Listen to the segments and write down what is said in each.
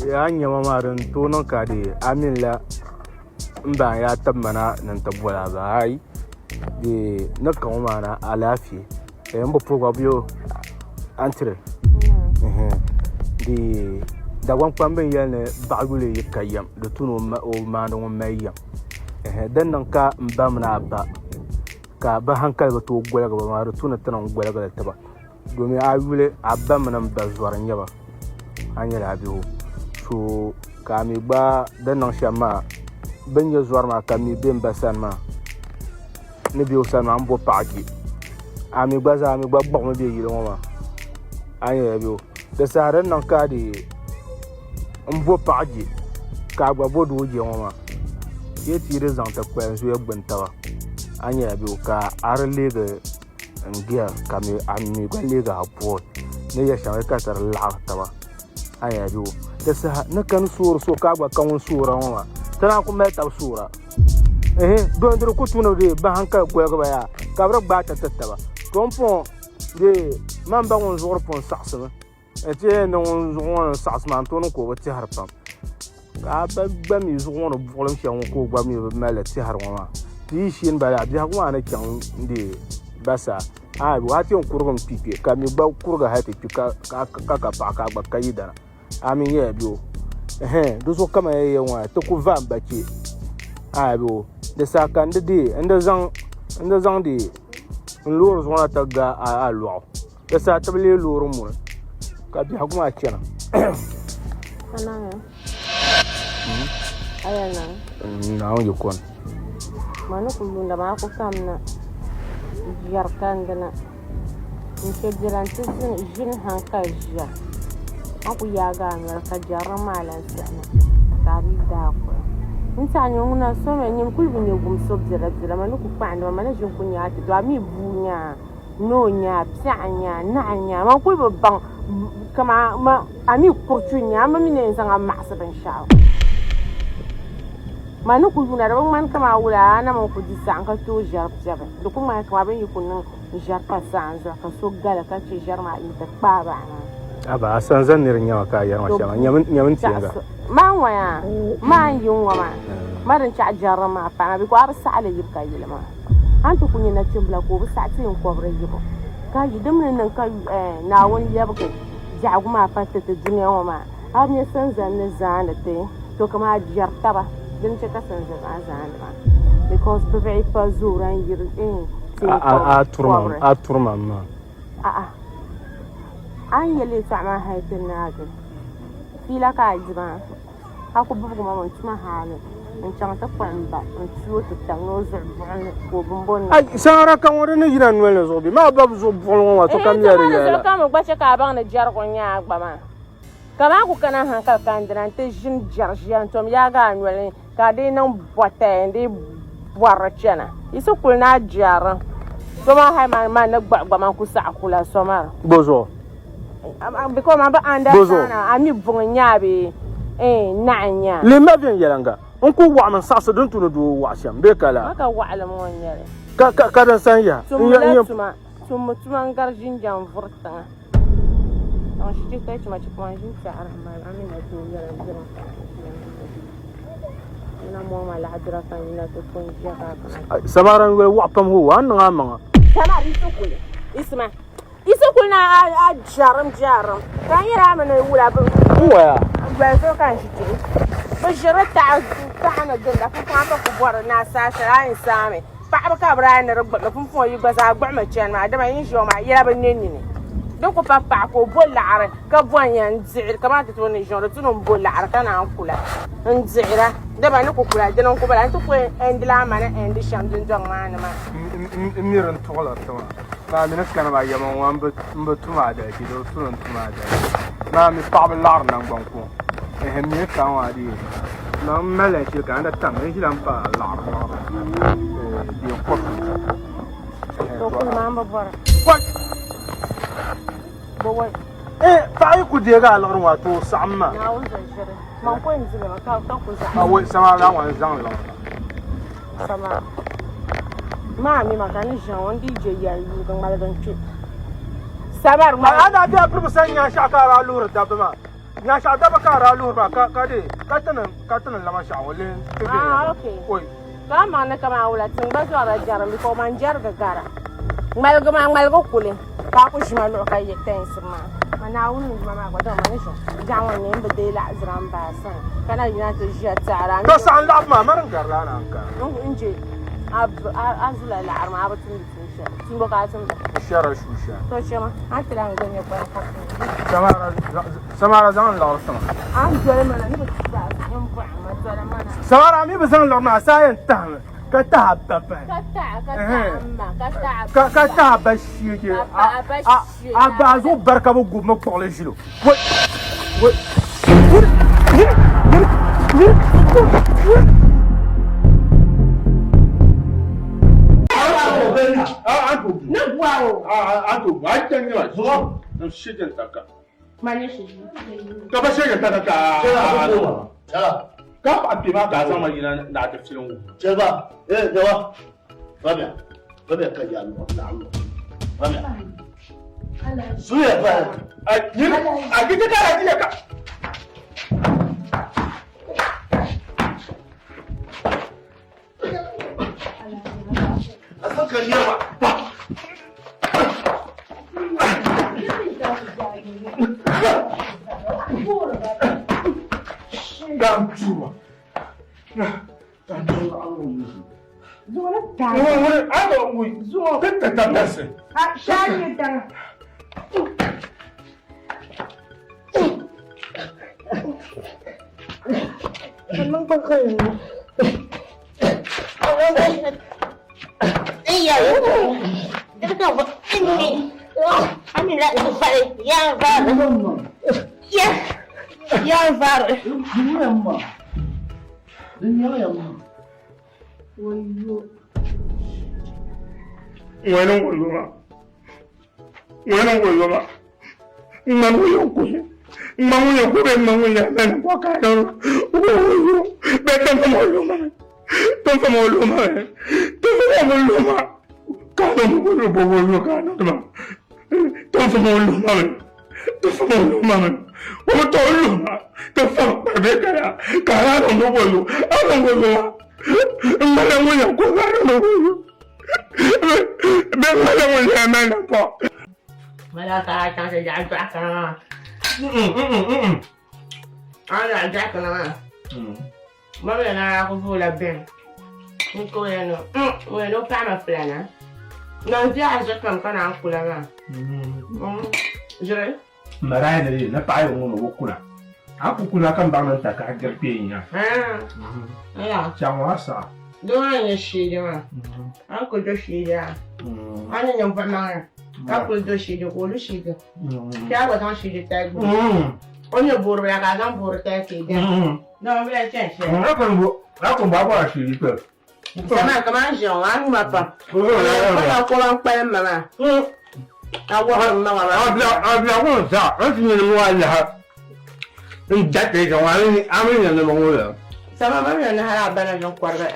A ni nya ma maa din tooi niŋ ka di a mini la m ba n yaa tibi ma na ni n ti boli a ba ayi di ni ka ŋɔ maa na alaafee n bi puhi gba bɛ a ni tiri di Dagbaŋ kpamba n yɛli ni baɣa yuli yi ka yɛm di tu ni o maandi ŋun mali yɛm din niŋ ka m ba mini a ba ka bɛ hankali bi tooi goligi ba maa di tu ni ti niŋ goligili ti ba Domi a yuli a ba mini m ba zɔri n-nyɛ ba, a nyɛla a bihu. So ka a mi gba di niŋ shɛm maa, bɛ ni nyɛ zɔri maa ka m mi be m ba sani maa, ni be o sani maa, m bo paɣa je. A mi gba zaa, a mi gba gbuɣimi be yili ŋɔ maa, a nyɛla bihu. Di saha di ni niŋ ka a dii m bo paɣa je, ka a gba bo doo je ŋɔ maa, shee ti yi di zaŋ ti kpalim zuya gbuni taba, a nyɛla bihu ka a di leegi n giya ka a mi gba leegi a boy ni yɛ shɛŋa ka ti di laɣiri taba a yɛn bɛ o di saha ni kani soori so ka a gba ka ŋun soora ŋɔ maa ti naan ku mali tabi soora ehe don di ku tu ni di ba hankali goligi ba yaa ka bi di gbaai ti ti taba to n pɔŋɔ dee man ba ŋun zuɣuri pun saɣasimi N ti yɛn ni ŋun zuɣu ŋɔ ni saɣasi maa n tooi niŋ ka o bi tɛhiri pam ka a ba gba mi zuɣu ŋɔ ni buɣilim shɛli ŋɔ ka o gba mi bi mali tɛhiri ŋɔ maa ti yi sheeni bala biɛhigu maa ni chaŋ n-deei ba saa a a ti yɛn kurigimi kpi kpe ka mi gba kurigi hali ti kpi ka ka paɣa ka a gba ka yidana a mi nyɛla bɛ o ɛhɛn di zuɣu kaman ya yɛli ŋɔ ti ku va m-ba kpe a bɛ o di saha ka n di deei n di zaŋ deei n loori zuɣu na ti ga a lɔɣu Di saha ti bi leei loori muni ka biɛhigu maa chana. Naawuni yi kɔni. Ma ni ku yuunda maa ku kamina ʒiɛri kandina n chɛ biɛla n ti ʒini hankali ʒiya a ku yaagi a noli ka jɛrili maa lahi siɣina ka a dii daai kuɣu n tiɛha nyɛ ŋuna so mi nyini kuli bi nyɛ gumso biɛla biɛla ma ni ku kpaɣandi ma ma ni ʒini ku nyɛ a ti to a mii bua nyaa Noo n-nyɛ a, piɛɣu n-nyɛ a, naɣ n-nyɛ a, man kuli bi baŋ kaman a mi kurichu n-nyɛ a, a mi ni yɛn zaŋ a maɣisi binshɛɣu. Man ni ku yuuna di bi ŋmani kaman wula a na mini ku di saɣim ka tooi ʒɛri piɛbi. Di ku ŋmani kaman bɛ ni yi ku niŋ ʒɛri pa saɣim zuɣu ka so gali ka chɛ ʒɛri maa nti kpaai bahi maa. Aba, a sanza nir n-nyɛ ma ka a yɛri ma shɛm maa, nyami n teenga. Maa ŋɔ yaa, maa n-yi ŋ-ŋɔ maa, ma din chaɣ jɛrili maa paai ma bikɔ a bi saɣi li yibu ka yili maa. A ni ti ku nya nachimbila ka o bi saɣi ti n-kɔbiri yibu, ka yi di mi ni niŋ ka Naawuni lɛbigi biɛhigu maa pa ti ti dunia ŋɔ maa, a bi nya sanzani ni zaandi ti, to kaman a jɛri taba, di ni chɛ ka sanzani maa zaandi maa because bɛ bihi pa zoora n-yiri ti n-kɔbiri. A turi ma maa. A'a, a ni yɛli yɛtɔɣa maa hali ti naagi, fiila ka a di maa. A ku bibigi ma ŋun tuma hali n-chaŋ ti kpuɣi m ba n-ti o ti tam ni o zuɣu buɣim ka o bimbo niŋ. Ai, saŋara ka ŋɔ di ni yina noli ni zuɣu bɛ maa ba bi zuɣu buɣili ŋɔ maa sokam nyɛla di Ehe, yɛla zuɣu la. ka mi gba chɛ ka a baŋ ni jɛrigu n-nyɛ a gba maa. Kaman a ku kana hankali ka n dina nti ʒini jɛri ʒiya n-tom yaagi a noli ka a dii niŋ bɔtaya n-dii bɔriri chana. Yi si kuli ni a jɛri so maa hali man ni gbuɣi gba man ku saɣi kula so maa. Bɔ zuɣu? Because man bi understand a mi buŋ n nya bee eh naɣ n nya. Lihima viɛnyɛliŋga n ku waɣimi n saɣisi din tu ni doo waɣa shɛm bee ka laa? Ma ka waɣilim ŋɔ n nyɛli. Ka ka ka din san yaha. Tummi tuma tummi tuma n gari jinjam vuri tiŋa. N shi chɛ tuma chɛ kuma n ʒini tiɛhiri mali a mi na tooi yɛla dira. Na mɔŋ ma laɣa dira ka n yina ti pun ʒiya ka a kana. Samara n yoli waɣa pam hoo a ni niŋ a maŋa. Samara yi ti kuli isima. Yi ti kuli na a jɛrim jɛrim ka n yɛli a mi ni wula bi N waya. Gbali zuɣu ka n ʒi kpe. Bi ʒiri taha taha ni ginda pumpɔŋɔ a ku bɔri ni a saa shɛli a yɛn saami. Paɣaba ka bi daa ni di gbuɣimi pumpɔŋɔ yi gba zaa gbuɣimi chani maa dama yi ni ʒiya ŋɔ maa yɛla bi ne nini. Di ku pa paɣa ka o bo laɣiri ka bo n yɛn dihiri kamani ti tooi ni ʒiya ŋɔ di tu ni n bo laɣiri ka naan kula n dihira dama ni ku kula dini n ku bala n ti ku ɛndila a ma ni ɛndi shɛm dundɔŋ maa ni maa. N miri n tuɣiliri ti maa. Maa mi ni kani maa yɛma ŋɔ m bi tum adalichi di bi tu ni n tum adalichi maa mi paɣaba laɣiri naŋgban kuŋ ɛhɛn mi ni kani maa dee maa m malila shili ka n di tam n ʒila m pa laɣiri laɣiri dee kopi paɣa yi ku deegi a liɣiri ŋɔ a tooi saɣim ma awai samara ŋɔ n zaŋ liɣiri Samara maa mi ma ka ni ʒiya ŋɔ n dii je yɛli yuugi ŋmaligi n kpe. Samara maa. A daa be a piribu sani nya shɛɣu ka a daa luhiri dabba maa. Nyaanshɛɣu dabba ka a daa luhiri maa ka ka di ka ti ni ka ti ni lama shɛɣu ŋɔ lihi ti bɛ Ah, okay. Oi. To a maŋ ni kaman wula tiŋ gba zɔrila jɛrim bikɔ man jɛrigi gara. Ŋmaligi maa ŋmaligi kuli ka a ku ʒima luɣi ka ye tɛnsi maa. Ma Naawuni ni juma maa gba dama ma ni ʒi biɛɣu ŋɔ ni n bi deei laɣizira m ba a sani ka na yina ti ʒiya taɣiri a. To saɣim laɣibu maa mani n garila a naan ka. N je a zula laɣiri maa a bi tumdi tuun shɛli. Tumbo ka a tumda. N shɛrila shuusha. To chema a ti lahi gba nyɛ kpana ka Samara zaŋ n liɣiri tiŋa. A ni doli ma na ni bi ti a n bɔhi ma doli ma na. Samara a mi bi zaŋ liɣiri maa saa yɛn tahimi ka tahi a ba pahi. Ka tahi ka tahi m ma ka tahi a ba. Ka tahi a ba sheegi a ba a zuɣu bari ka bi gubi mi kpuɣili ʒili o. Wai wai. Ni bɔhi o. Ka paɣa kpee maa ka a zaŋ ma yina ni a ti filim o. A di ti ka a di ka. Ŋuni n-wuli ma ŋuni n-wuli ma ŋmani ŋun yɛn kuhi ŋmani ŋun yɛn kuhi bee ŋmani ŋun yɛn mali bɔ ka a wuli bee tinfama o luhi ma tinfama o luhi ma tinfama o luhi ma ka a niŋ wuli bɔ wuli ka a niŋdi ma tinfama o luhi ma tinfama o luhi ma o bi tooi luhi ma tinfama kpari bee kaya ka a lahi niŋdi wuli a niŋ wuli ma ŋmani ŋun yɛn kuhi ka a niŋdi wuli bee ŋmani ŋun yɛn mali bɔ. Wala ka a chaŋ ti yaɣi dɔɣi kana maa. A ni yaɣi dɔɣi kana maa. Ma mi na ku voola bɛn. N ka o yɛn ni o yɛn ni o paɣi ma fulana. Nan di a ʒi kam ka naan kula maa. Ʒiri. Marayi ni di ni paɣa yi ŋun o bi kuna. A ku kuna ka n baŋ ni n ta ka a diri kpee nya. Chaŋ ŋɔ a saɣa. Doo maa n-nyɛ sheegi maa. A ni kuli do sheegi maa, a ni ninvuɣ maŋli ka kuli do sheegi ka o lu sheegi. Kpɛ a gba zaŋ sheegi tali gbubi. O ni nyɛ booribila ka a zaŋ boori tali ka yi dɛm. Dama bɛ lahi chani shɛli. A kuli bɔhi bɔhi a sheegi kpɛri. Sama kamani ʒiya ŋɔ a numa pam. Ka koma n-kpalim ma maa. A wɔɣiri m maŋa maa. A bila ku n sa n ti nyini ŋɔ a lahi n da ti ka ŋɔ a mi nyɛ nima ŋɔ la. Sama ma mi ni hali a bana binkɔrigu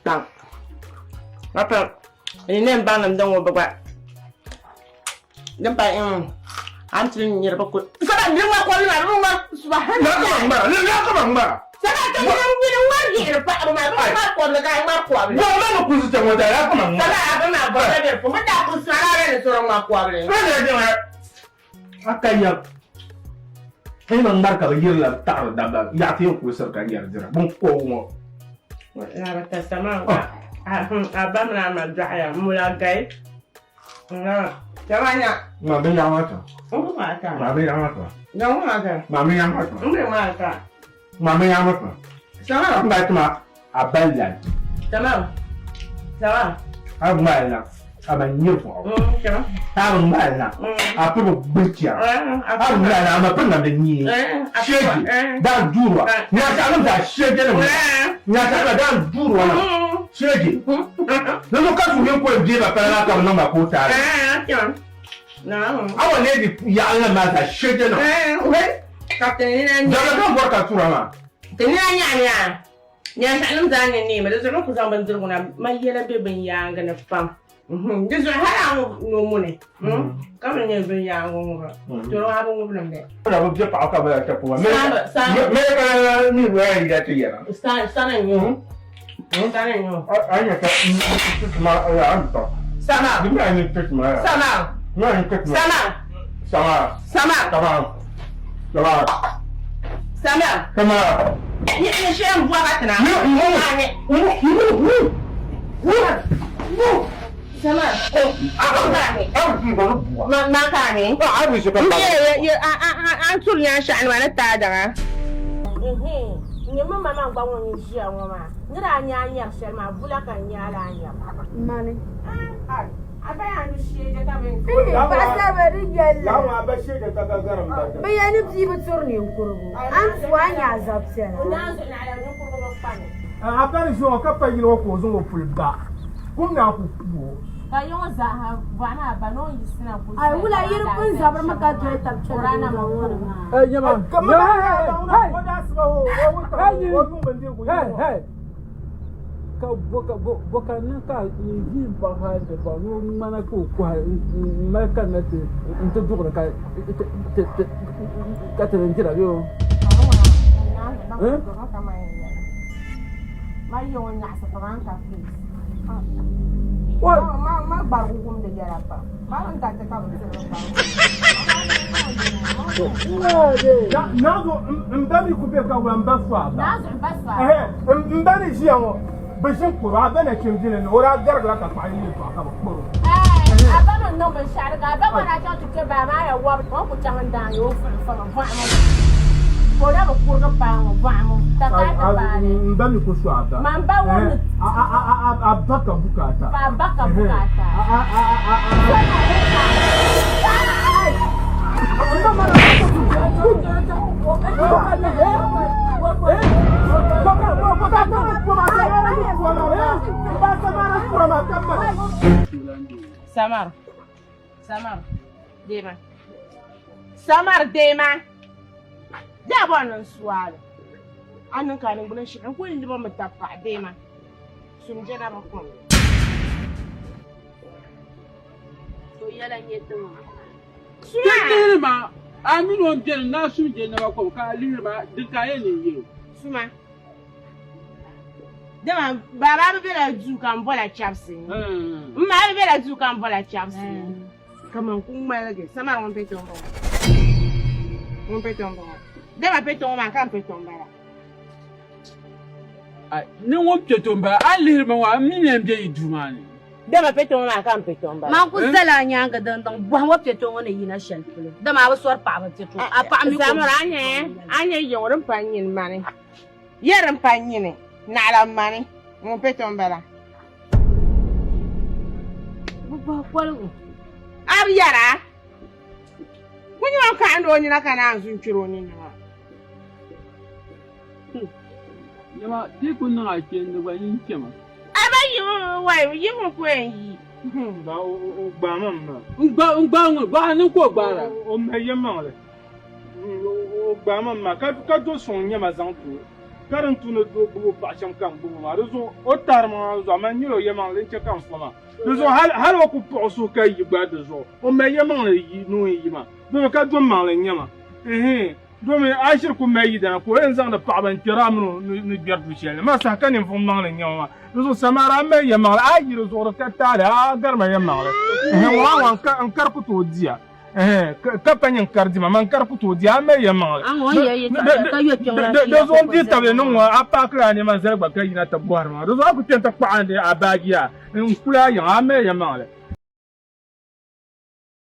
kpaŋ. A pa ni ne n baŋ nim din ŋɔ bi gba. Din pa a ni ti niriba ku Sama n ŋma kɔbili maa bi ŋma La ka ba ŋmara la ka ba ŋmara. Sama ti nyini ŋmari yihiri paɣaba maa bi ŋmari kɔbili ka a ŋmari kɔbili. Bɔŋ ma ni kusi chaŋ ŋɔ daa la ka ma ŋmara. Sama a bi maa bɔrila bɛ puuni bi daa kuli sara a ni sɔrɔ ŋma kɔbili. A ka ya hali bi ŋmari ka bi yirila taɣiri dabba yaɣa ti yɛn kulisiri ka yɛri dira bin ko ŋɔ. La bi ta sama a ba mini a ma dɔɣiya mula gai. Ma bin yaɣa maa ta. Ma bin yaɣa maa ta. Ma bin yaɣa maa ta. Ma bin yaɣa maa ta. N ba tima a bali lan. A bi ŋmaali na a ma nyiri buɣu. A bi ŋmaali na a piri bi gbuli chɛra. A bi ŋmaali na a ma piri namdi nyee. Sheegi daan duuri wa. Nyaasa nim zaa sheegi nim. Nyaasa nim daan duuri wa. Sheegi. Ni so ka suhu yɛn koli deei ba pala maa ka bi niŋ ba ka o taali. A wa leegi yaɣali nim maa zaa sheegi nim. Dabba ka bɔri ka tura maa. Ti nina nyaɣi yaa. Nyaansaɣinim zaa ni neemi, di zuɣu bɛ ku zaŋ bindirigu na. Ma yɛla be bin yaangi ni pam. Di zuɣu hali a ŋub ni o muni ka mi nyɛ bin yaa ŋɔ ŋuba toro a bi ŋubi li mi. Na bi bɛ paɣa ka bala chɛ kuma. Mɛ ka mi waya yi da ti yɛra. Sana n nyɛ o. Sana n nyɛ o. A nyɛ ka tuma ya an tɔ. Sama. Di mi a nyɛ tuma ya. Sama. Mi a nyɛ tuma. Sama. Sama. Sama. Sama. Sama. Sama. Sama. Ni shɛ n bɔba tina. Sama. Ma kaani. An turi nyaa shɛɣu nima ni taadaŋa. Nyɛ mi ma maa gba ŋun ʒiya ŋɔ maa ni daa nya a nyari shɛli maa bula ka n nya a laa nyari. Mani. Paɣasara di yɛlli bɛ yɛn ni bia bi turi ninkurigu a ni tu a nya a zabipiɛla. A bari ʒi ŋɔ ka pa yili ŋɔ ka o zaŋ o puli ba kum naan ku ku o. Ai wula yi di pun zabirimi ka doli tab chana dundɔŋ ŋɔ ni maa. Ka bɔ ka niŋ ka n ʒi n baŋ hali ti baŋ ni o ŋmana ka o kɔhi n mali kanna ti n ti duɣiri ka ka ti dira bee o. Nazo n ba mi ku be ka wula n ba so a ba. N ba ni ʒiya ŋɔ bɛ ʒini kpɔri o a ba nachimdini ni o daa garigila ka paɣa yi yɛltɔɣa ka bɛ kpɔri o. A ba mi niŋ binshɛɣu ka a ba ŋɔ daa chaŋ ti kpe baa maa ya wɔbi o ni ku chaŋ n-daangi o fuɣi fama bɔɣimu ka o daa bi kurigi paai ŋɔ bɔɣimu takaai ti paai N ba mi ku so a ba. Man ba ŋɔ ni A ba ka bukaata. Ka a ba ka bukaata. Samar. Samar. Dema. Samar dema. Da bo nan suwalo. Anin ka nin gulan shi an ko ni ba mu tafa dema. Sum jana ba kom. To yɛla nyɛ tiŋa. Ti lihiri ma, a mini o m-beni ni a sum je naba kom, ka a lihiri ma, din ka a yɛn niŋ yɛl o. Suma. Dama baba bi bela duu ka m bola chɛbisi. M ma bi bela duu ka m bola chɛbisi. Ka man ku ŋmaligi. Samari ŋun pe kpe m-bɔŋɔ. Ŋun pe kpe m-bɔŋɔ. Dama pe kpe ŋɔ maa ka m pe kpe m-bala. Ni ŋun pe to m-bala, a ni lihiri ma ŋɔ, a mi ni yɛn be yi duu maa ni. Dama pɛto ŋɔ maa ka m pɛto m-bala. Man ku zali a nyaaŋa dindiŋ bɔhim o pɛto ŋɔ ni yina shɛli polo, dama a bi sɔri paɣiba pɛto, a paɣa mi ka o Zamiri, a nya a nya ya ŋɔ din pa n-nyini mani. Ya din pa n-nyini, naɣila mani ŋun pɛto m-bala. Bɛ bɔhi koligu. A bi yɛra? Ku nyɛ o kaɣindi o nina ka naan zu n-kpiri o ninni maa. Dama ti ku niŋ a kpeendi gba nyin chɛma. A ba yi wai yi ŋun ku yɛn yi. Ba o gbaai ma maa. N gbaai ŋun gbaai niŋ ka o gbaara. O mali yɛlimaŋli. O gbaai ma maa ka do sɔŋ nyɛma zaŋ ti o ka din tu ni o gbubi o paɣa shɛm ka n gbubi o maa di zuɣu o tahiri ma maa zuɣu amaa n nyɛla o yɛlimaŋli din chɛ ka n fo maa di zuɣu hali o ku kpuɣi o suhu ka yi gba di zuɣu o mali yɛlimaŋli ni o yɛn yi maa domi ka do maŋli n-nyɛ ma ɛhɛn. Domi a ʒiri ku mali yidana ka o yɛn zaŋdi paɣaba n-kpɛri a mini o ni gbɛri du shɛli ni maa saha ka ninvuɣ maŋli n-nyɛ o maa. Di zuɣu Samara a mali yɛlimaŋli, a yi di zuɣuri ka taali, a gari ma yɛlimaŋli. Ɛhɛn, ŋɔ maa ŋɔ n kari ku tooi di a. Ɛhɛn, ka pa nyɛ n kari di ma, man kari ku tooi di a, a mali yɛlimaŋli. Di zuɣu n dihi tabili ni ŋɔ a paakila a nɛma zali gba ka yina ti bɔhiri ma. Di zuɣu a ku kpe nti kpaɣi a baaji a n kuli a yiŋa, a mali yɛlimaŋli.